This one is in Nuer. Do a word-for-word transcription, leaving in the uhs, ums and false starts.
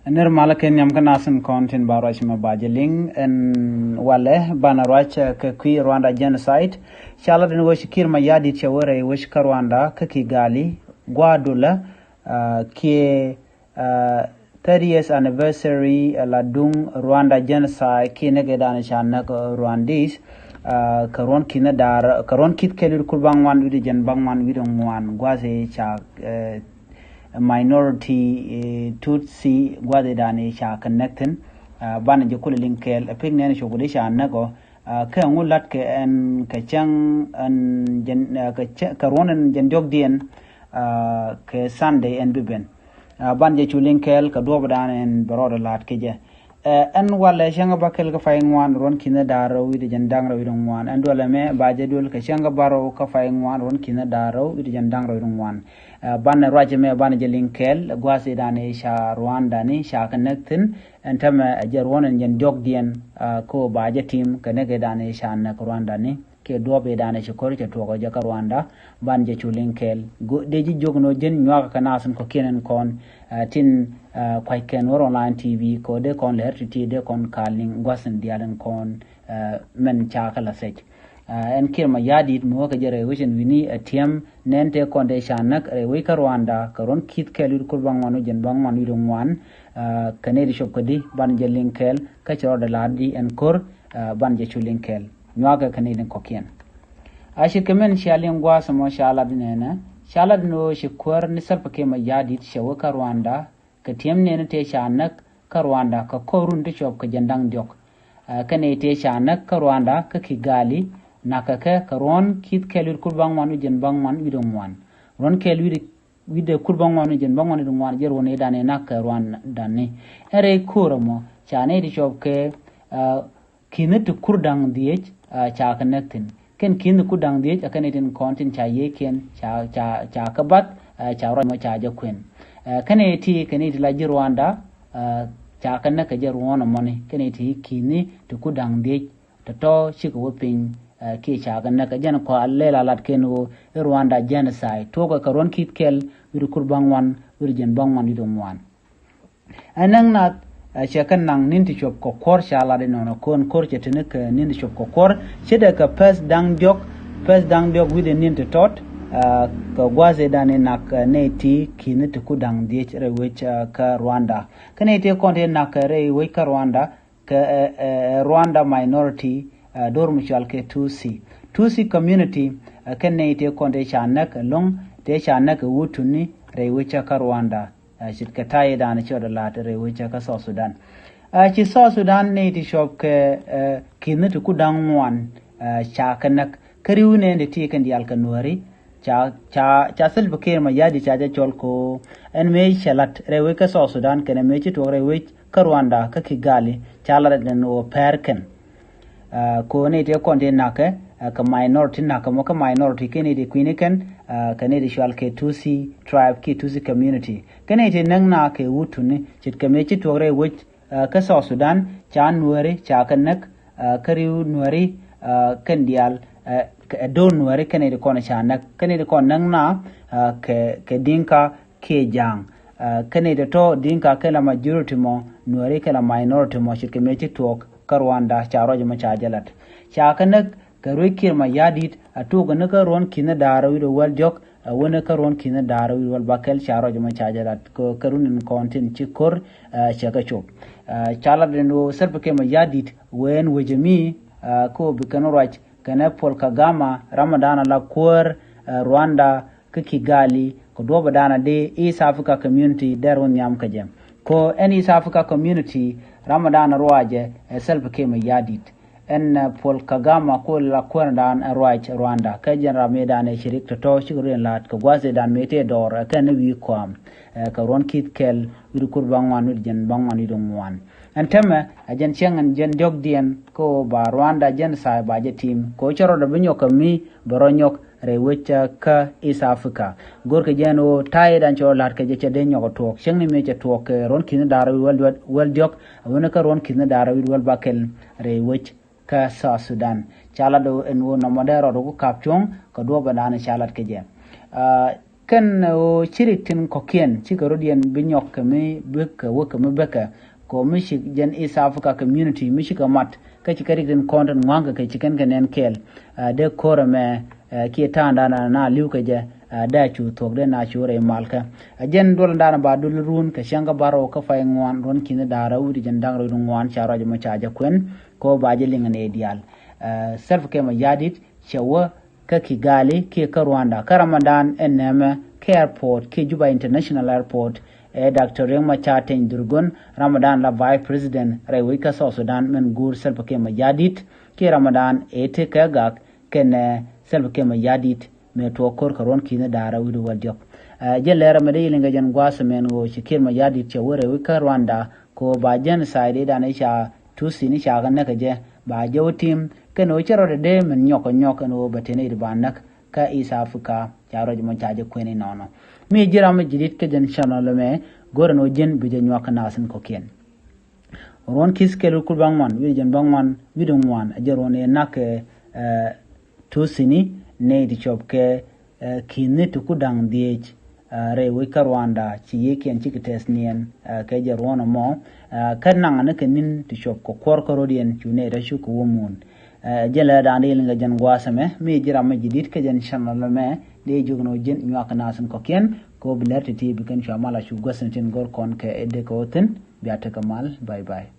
Nir malä kɛ nhiam kä nasin kɔn tin ba ruac mɛ ba jɛ liŋ ɛn walɛ banɛ ruac kɛ kui̱ Rwanda genocide. Ca lat ɛn wec Kiir Mayardit cɛ wä rɛy wec kä Rwanda kä Kigali gua̱a̱dulä kiɛ thirty years anniversary la duŋ Rwanda genocide kiɛ näk ɛ danɛ ca näk Rwandese. Kɛ ruɔ̱n ki̱n da̱r kɛ ruɔ̱n ki̱th kɛl wi̱r kur baŋ wan wi̱r jɛn baŋ wan wi̱r ŋuan gua̱a̱th ca minority Tutsi gua̱a̱th ɛ danɛ ca kɛ näk thi̱n. Banɛ jɛ kulɛ liŋ kɛɛl ɛ pek nɛn cok di ca näk ɔ. Kɛ ŋu lat kɛ ɛn kɛ cäŋ ɛn jɛn kɛ ruɔ̱n ɛn jɛn diɔ̱kdiɛn kɛ Sunday ɛn bi ben. Ban jɛ cu liŋ kɛɛl kɛ duɔ̱ɔ̱p dan ɛn bɛ rɔɔdɛ la̱a̱t kɛ jɛ. Ɛn walɛ cäŋ ba kɛl kä pay ŋuan ruɔ̱n ki̱n da̱a̱r rɛw wi̱cdɛ jɛn da̱ŋ rɛw wi̱cdɛ ŋuan ɛn duɔlɛ mɛ ba jɛ duɔl kɛ cäŋ ba rɛw kä pay ŋuan ruɔ̱n ki̱n da̱a̱r rɛw wi̱cdɛ jɛn da̱ŋ rɛw wi̱cdɛ ŋuan. Ban ruacɛ mɛ ban jɛ liŋ kɛɛl gua̱a̱th idan i̱ ca Rwanda ni ca kɛ näk thi̱n. Ɛn tämɛ ɛ jɛ ruɔ̱n ɛn jɛn diɔ̱kdiɛn kä ba jɛ tim kɛ näk idan i̱ ca näk Rwanda ni. Kiɛ duɔ̱ɔ̱p idan i̱ ci ko̱r cɛ tuɔɔk ɛ jɛ kä Rwanda ban jɛ cu liŋ kɛɛl. Dee ji̱ jiök ni ɣöö ji̱n nyuakä kɛ nath in kɔ̱kiɛn in kɔn tin kua̱ckɛn wä online T V kɛ ɣöö dee kɔn lɛr ti̱ti̱ dee kɔn kal niŋ gua̱th in diaal in kɔn mɛn ca kɛ la thiec. Ɛn Kiir Mayardit mi wä kɛ jɛ rɛy wec in wi̱ni ɛ tiɛm nɛn tëë kɔn dee ca näk rɛy wec kä Rwanda kɛ ruɔ̱n ki̱th kɛl wi̱r kur baŋ wan wi̱c jɛn baŋ wan wi̱r ŋuan. Kɛ nɛy ti cop kädi ban jɛ liŋ kɛɛl kä cɛ rɔɔdɛ la̱a̱t di ɛn ko̱r ban jɛ cu liŋ kɛɛl. Nyuakɛ kɛ nɛy tin kɔ̱kiɛn. A ce̱tkɛ min cia liŋ gua̱a̱th ɛmɔ ca lat nɛnɛ ca lat ni ɣöö ci kuäär ni Salva Kiir Mayardit cɛ wä kä Rwanda kɛ tiɛm nɛɛni tëë ca näk kä Rwanda kɛ kɔr run ti cuɔp kɛ jɛn da̱ŋ diɔ̱k. Kɛnɛ tëë ca näk kä Rwanda kä Kigali nakä kɛ kɛ ruɔ̱n ki̱th kɛl wi̱r kur baŋ wan wi̱c jɛn baŋ wan wi̱c ŋuan. Ruɔ̱n kɛl wi̱r wi̱cdɛ kur baŋ wan wi̱c jɛn baŋ wan wi̱c ŋuan jɛ ruɔ̱n idan i̱ nakä Rwanda ni. Ɛn rɛy ko̱r ɛmɔ ca nɛy ti cuɔp kɛ ki̱ni ti kur da̱ŋ dhiec ca kɛ näk thi̱n. Kɛn ki̱ni ti kur da̱ŋ dhiec a kɛn itin kɔn tin ca yiëëkiɛn ca kɛ bath ca ruac mɔ ca jɛ kuën. Kɛn iti kɛn iti la ji̱ Rwanda ca kɛ näk kɛ jɛ ruɔ̱n ɛmɔni kɛn iti ki̱ni ti kur da̱ŋ dhiec tɔ̱tɔ̱ cikɛ wä piny. Kiɛ ca kɛ näk kɛ jɛn kɔa lɛl a lat kɛn ɣöö i̱ Rwanda genocide tuɔɔkɛ kɛ ruɔ̱n ki̱th kɛl wi̱r kur baŋ wan wi̱r jɛn baŋ wan wi̱r ŋuan. Ɛ näk nath cɛ kɛ naŋ ni̱n ti cuɔp kɛ kuɔ̱r ca lat inɔnɔ ko̱n ko̱r cɛ tini kɛ ni̱n ti cuɔp kɛ kuɔ̱r ce̱tdɛ kɛ pɛth da̱ŋ diɔ̱k pɛth da̱ŋ diɔ̱k wi̱cdɛ ni̱n ti tɔt. Kɛ gua̱a̱th idan inak nɛy ti ki̱ni ti kur da̱ŋ dhiec rɛy wec kä Rwanda. Kä nɛy ti kɔn ti nak kɛ rɛy wec kä Rwanda kɛ Rwanda minority do̱r mi cual kɛ Tutsi. Tutsi community kɛ nɛy ti kɔn ti ca näk ɛlɔ̱ŋ ti ca näk ɛ wutuni rɛy wec kä Rwanda. Ce̱tkɛ ta̱yɛ danɛ cɛ ɣɔt ɛ la̱t rɛy wec kä South Sudan. Ci South Sudan ni ti cuɔp kɛ ki̱ni ti kur da̱ŋ ŋuan ca kɛ näk kä ri̱w nɛn ti ti kɛn diaal kɛ Nuääri. Ca ca ca Salva Kiir Mayardit ca jɛ cɔl ko ɛn mëë cɛ la̱t rɛy wec kä South Sudan kɛnɛ mëë ci tuɔɔk rɛy wec kä Rwanda kä Kigali ca la̱t ɛn ɣöö pɛr kɛn. Ko ni ti kɔn ti nakɛ kɛ minority nakɛ mɔ kä minority kɛ ni ti kui̱ni kɛn kɛ ni ti cual kɛ Tutsi tribe ki Tutsi community kɛ ni ti näk na kɛ wutuni ce̱tkɛ mëë ci tuɔɔk rɛy wec kä South Sudan ca Nuääri ca kɛ näk kä ri̱w Nuääri kɛn diaal ɛ do̱r Nuääri kɛ ni ti kɔn ca näk kɛ ni ti kɔn näk na kɛ kɛ Dinka kiɛ Ja̱a̱ŋ. Kɛnɛ tɔ̱tɔ̱ Dinka kɛ la majority mɔ Nuääri kɛ la minority mɔ ce̱tkɛ mëë ci tuɔɔk kä Rwanda ca ruac mɔ ca jɛ lat. Ca kɛ näk kɛ ruec Kiir Mayardit a tuɔɔk kɛ ni kä ruɔ̱n ki̱ni da̱a̱r wi̱i̱ wäl diɔ̱k a wänɛ kä ruɔ̱n ki̱ni da̱a̱r wi̱i̱ wäl bäkɛl ca ruac mɔ ca jɛ lat kɛ run in kɔn tin ci ko̱r cɛ kɛ cop. Ca lat in ɣöö Salva Kiir Mayardit wee ɛn wecä mi kä ɣöö bi kɛn ruac kɛnɛ Paul Kagame ramɔ da̱a̱n a la kuäär Rwanda kä Kigali kɛ duɔ̱ɔ̱p ɛ da̱a̱n a di East Africa Community dɛr wä nhiam kä jɛ. Kɛ ɛn East Africa Community ramɔ da̱a̱n a ruacɛ ɛ Salva Kiir Mayardit. Ɛn Paul Kagame ku la kuäär da̱a̱n ɛ ruac Rwanda kä jɛn ram mi da̱a̱n ɛ cirik tɔ̱tɔ̱ cikɛ ruëën la̱a̱t kɛ gua̱a̱th ɛ da̱a̱n mi tëë dɔɔr ɛ kɛn ni wi̱i̱ kɔam kɛ ruɔ̱n ki̱th kɛl wi̱i̱ kur baŋ wan wi̱i̱ jɛn baŋ wan wi̱i̱ ŋuan. Ɛn täämɛ a jɛn cäŋ ɛn jɛn diɔ̱kdiɛn kä ɣöö ba Rwanda genocide ba jɛ tim kɛ ɣöö cä rɔɔdɛ bi nyɔk kɛ mi bɛ rɔ nyɔk rɛy wec kä East Africa. Go̱rkɛ jɛn ɣöö ta̱yɛ dan cɛ rɔ la̱t kɛ jɛ cɛ dee nyɔk ɛ tuɔɔk cäŋ ni mëë cɛ tuɔɔk kɛ ruɔ̱n ki̱ni da̱a̱r wi̱i̱ wäl diɔ̱k a wänɛ kä ruɔ̱n ki̱ni da̱a̱r wi̱i̱ wäl bäkɛl rɛy wec kä South Sudan. Ca lat ɛn ɣöö nɔmɔ dee rɔɔdɛ ku ka̱p cuɔ̱ŋ kɛ duɔ̱ɔ̱p ɛn da̱a̱n ca lat kɛ jɛ. Kɛn ɣöö ci rik tin kɔ̱kiɛn cikɛ rɔ̱diɛn bi nyɔk kɛ mi bikɛ wä kɛ mi bikɛ kɛ ɣöö mi ci jɛn East Africa Community mi cikɛ mat kä cikɛ rik tin kɔn tin ŋua̱ŋkɛ kɛ ci kɛn kɛ nɛn kɛɛl. Dee ko̱r ɛmɛ kiɛ ta̱a̱ŋdan na li̱w kɛ jɛ dee a cu thuɔ̱k dee na cu rɛy malkä. Ɛ jɛn duɔl dan ba dul run kɛ cäŋ kä bar rɛw kä pay ŋuan ruɔ̱n ki̱ni da̱ŋ rɛw wi̱cdɛ jiɛn da̱ŋ rɛw wi̱cdɛ ŋuan ca ruac mɔ ca jɛ kuɛn. Kɛ ɣöö ba jɛ liŋ nɛy diaal. Salva Kiir Mayardit cɛ wä kä Kigali kiɛ kä Rwanda kä Ramadan ɛn nɛmɛ kä airport kiɛ Juba International Airport. Ɛ Doctor Riek Machar Teny Dhurgon, Ramadan la Vice President rɛy wec kä South Sudan min guur Salva Kiir Mayardit kiɛ Ramadan ɛ tekɛ gak kɛnɛ Salva Kiir Mayardit. Mëë tuɔɔk ko̱r kɛ ruɔ̱n ki̱ni da̱ŋ rɛw wi̱cdɛ wäl diɔ̱k. Ɛ jɛn lɛr ɛmɛ dee yɛ liŋ kɛ jɛn gua̱a̱th ɛmɛn ɣöö ci Kiir Mayardit cɛ wä rɛy wec kä Rwanda kɛ ɣöö ba genocide i̱ dan i̱ ca Tutsi ni ca kɛ näk kɛ jɛ ba jɛ wä tim kɛn ɣöö cɛ rɔɔdɛ dee min nyɔk kɛ nyɔk kɛn ɣöö bɛ teni i̱ ba näk kä East Africa ca ruac mɔ ca jɛ kuɛn inɔnɔ. Mi ji̱ ram mi ji̱ di̱t kä jɛn channel ɛmɛ go̱rɛ ni ɣöö ji̱n bi jɛ nyuak kä nath in kɔ̱kiɛn. Ruɔ̱n ki̱th kɛl wi̱i̱ kul bäŋuan wi̱i̱ jɛn bäŋuan wi̱i̱ di ŋuan a jɛ ruɔ̱n ëë nak kɛ Tutsi ni nɛy ti cɔp kɛ ki̱ni ti ku da̱ŋ dhieec rɛy wec kä Rwanda ci yiëëkiɛn cikɛ tɛth niɛn kɛ jɛ ruɔ̱n ɛmɔ. Kä naŋ ni kɛ ni̱n ti cɔp kɛ kuɔr kä rɔ̱diɛn cu nɛy tɔ cuk kɛ wä muun. Jɛn lɛ da̱a̱n di liŋ kɛ jɛn gua̱a̱th ɛmɛ mi ji̱ ram mi ji̱ di̱t kä jɛn channel ɛmɛ di jiök ni wä ji̱n nyuak kɛ nath in kɔ̱kiɛn kɛ wä bi lɛr ti ti bi kɛn cua mal a cu guäth ni tin go̱r kɔn kɛ ɛ dek kɛ wä thi̱n. Bia tekɛ mal. Bye bye.